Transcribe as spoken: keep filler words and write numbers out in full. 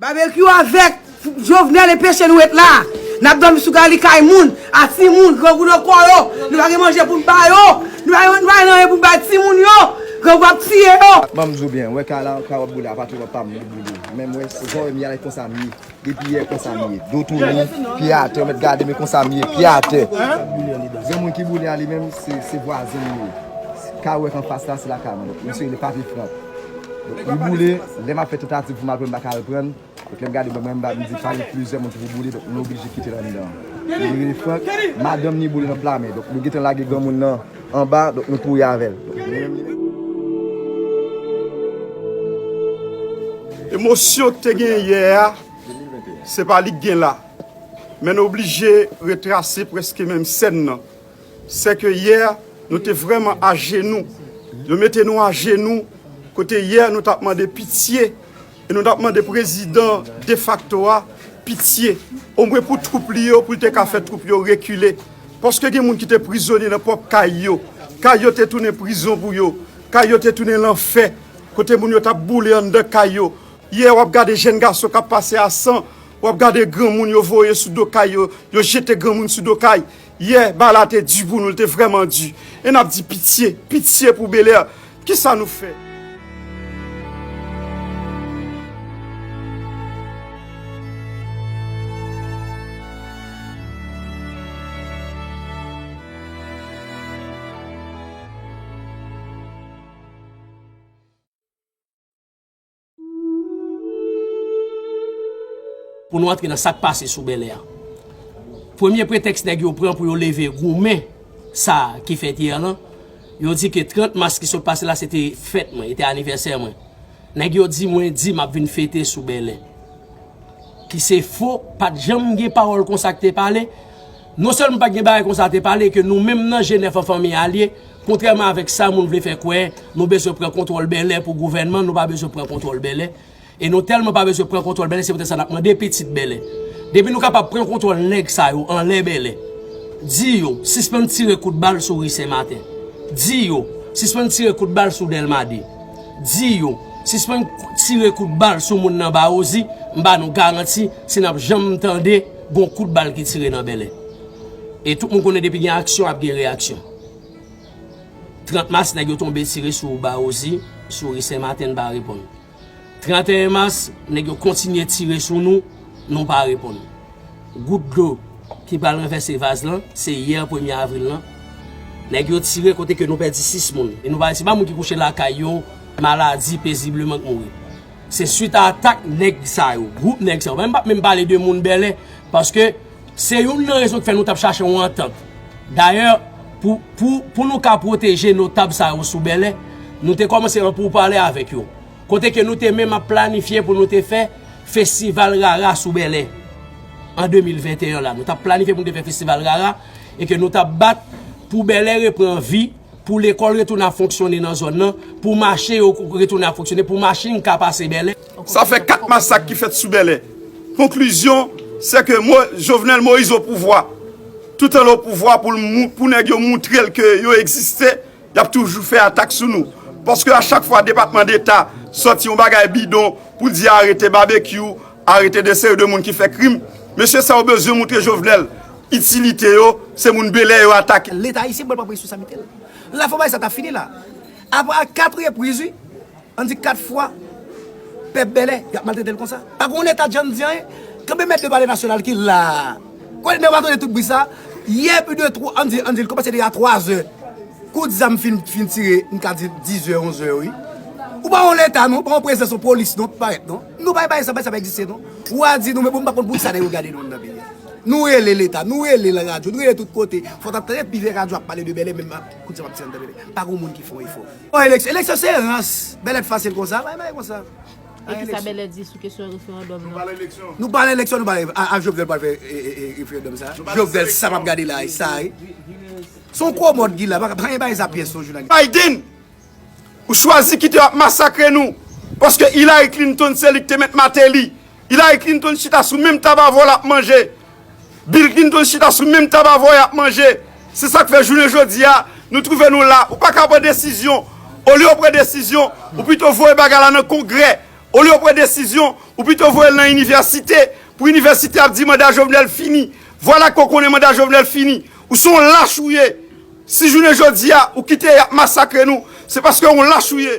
Babekyou avèk Jovenel enpeche nou ret la. N ap dòmi sou gali kay moun, a timoun, grangou nan kò yo. Nou pa gen manje pou n ba yo. Nou pa gen, nou pa gen anyen pou n bay timoun yo. Grangou ap tiye yo. Ban m di w byen, wè kay la, kay w ap boule, apatman pa m li boule. Men m wè, jan w wè m ye a, konsa m ye. Depi yè, konsa m ye. Do tounen, pye atè, w mèt gade, men konsa m ye, pye atè. Granmoun ki boule a li menm, se, se vwazen m li ye. Kay w wè k anfas la, se lakay mwen. Donk, misye rele Papi Frank. Donk, li boule, lè m ap fè tantativ pou m al pran, m pa ka al pran. Donk, lè m gade bò mwen, m ba, m di, pa gen plizyè moun ki pou boule, donk, nou oblije kite l anndan. Li rele Frank, madanm ni boule nan pla men. Donk, nou gentan lage granmoun nan anba, donk, nou kouri avè l. Donk, nou menm li menm. Emosyon k te gen yè a, se pa li k gen la. Men nou oblije retrase prèske menm sèn nan. Sè ke yè, nou te vrèman ajenou. Yo mete nou ajenou, kote yè, nou t ap mande pitye, e nou t ap mande prezidan defakto a pitye. Omwen pou twoup li yo, pou l te ka fè twoup yo rekile. Paske gen moun ki te prizonye nan pwòp kay yo. Kay yo te tounen prizon pou yo. Kay yo te tounen lanfè. Kote moun yo t ap boule anndan kay yo. Yè, w ap gade jèn gason k ap pase a san, w ap gade granmoun yo voye sou do kay yo, yo jete granmoun sou do kay. Yè, bagay la te di pou nou, l te vrèman di. E n ap di pitye, pitye pou Bèlè. Kisa nou fè? Pou nou antre nan sa k pase sou Bèlè a. Premye pretèks nèg yo pran pou yo leve goumen sa ki fèt yè lan, yo di ke trant mas ki sot pase la, se te fèt mwen, se te anivèsè mwen. Nèg yo di mwen di m ap vin fete sou Bèlè. Ki se fo, pa t janm gen pawòl konsa k te pale. Non sèlman pa t gen bagay konsa te pale, ke nou menm nan G nèf an Fanmi Alye, kontrèman avèk sa moun vle fè kwè, nou bezwen pran kontwòl Bèlè pou gouvènman, nou pa bezwen pran kontwòl Bèlè. E nou tèlman pa bezwen pran kontwòl Bèlè, se poutèt sa n ap mande pitit Bèlè. Depi nou kapab pran kontwòl nèg sa yo anlè Bèlè, di yo sispann tire kout bal sou ri Sen Maten. Di yo sispann tire kout bal sou Dèlma de. Di yo sispann tire kout bal sou moun nan Bawozi, m ba nou garanti, si n ap janm tande gon kout bal ki tire nan Bèlè. E tout moun konnen depi gen aksyon, ap gen reyaksyon. Trant mas, nèg yo tonbe tire sou Bawozi, sou ri Sen Maten, n pa reponn. Tranteyen mas, nèg yo kontinye tire sou nou, nou pa reponn. Gout dlo ki pral ranvèse vaz lan, se yè premye avril lan. Nèg yo tire kote ke nou pèdi sis moun. E nou pa, se pa moun ki kouche lakay yo, maladi, pezibleman k mouri. Se swit a atak nèg sa yo, gwoup nèg sa yo. Men m p ap menm pale de moun Bèlè, paske se youn nan rezon ki fè nou t ap chache yon antant. Dayè, pou, pou, pou nou ka pwoteje notab sa yo sou Bèlè, nou te kòmanse an poupale avèk yo. Kote ke nou te menm ap planifye pou nou te fè festival rara sou Bèlè an de mil venteyen la. Nou t ap planifye pou nou te fè festival rara e ke nou t ap bat pou Bèlè reprann vi, pou lekòl retounen ap fonksyone nan zòn nan, pou mache yo retounen ap fonksyone, pou machin ka pase Bèlè. Sa fè kat masak ki fèt sou Bèlè. Konklizyon, se ke Mo-, Jovenel Moïse o pouvwa. Toutan l o pouvwa pou l mou-, pou nèg yo moutre l ke yo egziste, y ap toujou fè atak sou nou. Paske a chak fwa Depatman Deta sòti yon bagay bidon pou l di arete Babekyou, arete de seri de moun ki fè krim, mesye sa yo bezwen moutre Jovenel itilite yo, se moun Bèlè yo atake. Leta ayisyen pral pran responsabilite l. La fò bagay sa ta fini la. Apre a kat repriz, wi, ann di kat fwa, pèp Bèlè, y ap maltrete l konsa. Pa gon Leta djanm di anyen. Kanpe mèt de Palè Nasyonal ki la a. Kote nèg yo pa tande tout bri sa? Yè plis de twa, ann di, ann di l kòmanse deja twazè. Kout zam fin, fin tire, m ka di dizè, onzè, wi. Ou pa yon Leta, non, ou pa yon prezans, yon polis, non, ki parèt, non. Nou pa, pa, sa, sa pa egziste, non. Ou a di nou, men bon, m pa konn poukisa nèg yo gade nou anndan peyi a. Nou rele Leta, nou rele nan radyo, nou rele tout kote. Fò w ta tande pi vye radyo ap pale de Bèlè, menm ap, kout zam ap tire anndan Bèlè. Pa gon moun ki fè yon efò. Bon, eleksyon, eleksyon se rans. Bèlè t fasil konsa, pa, pa konsa. E kisa Bèlè di sou kesyon referandòm nan? Nou pale eleksyon, nou pale a, a Jovenel pral fè, e, e, e, referandòm sa. Jovenel sa m ap gade la, e sa, e. Se yon komòd ki la, pa, pa gen bagay sa pyès, non, jounalis. Biden, ou chwazi kite yo ap masakre nou, paske Hillary Clinton se li ki te mèt Martelly. Hillary Clinton chita sou menm tab avè w l ap manje. Bill Clinton chita sou menm tab avè w y ap manje. Se sa k fè jounen jodi a, nou twouve nou la. Ou pa ka pran desizyon. Olye w pran desizyon, ou pito voye bagay la nan Kongrè. Olye w pran desizyon, Ou pito voye l nan inivèsite, pou inivèsite ap di manda Jovenel fini. Vwala ke w konnen manda Jovenel fini. Ou se yon lach ou ye. Si jounen jodi a, ou kite y ap masakre nou, se paske w yon lach ou ye.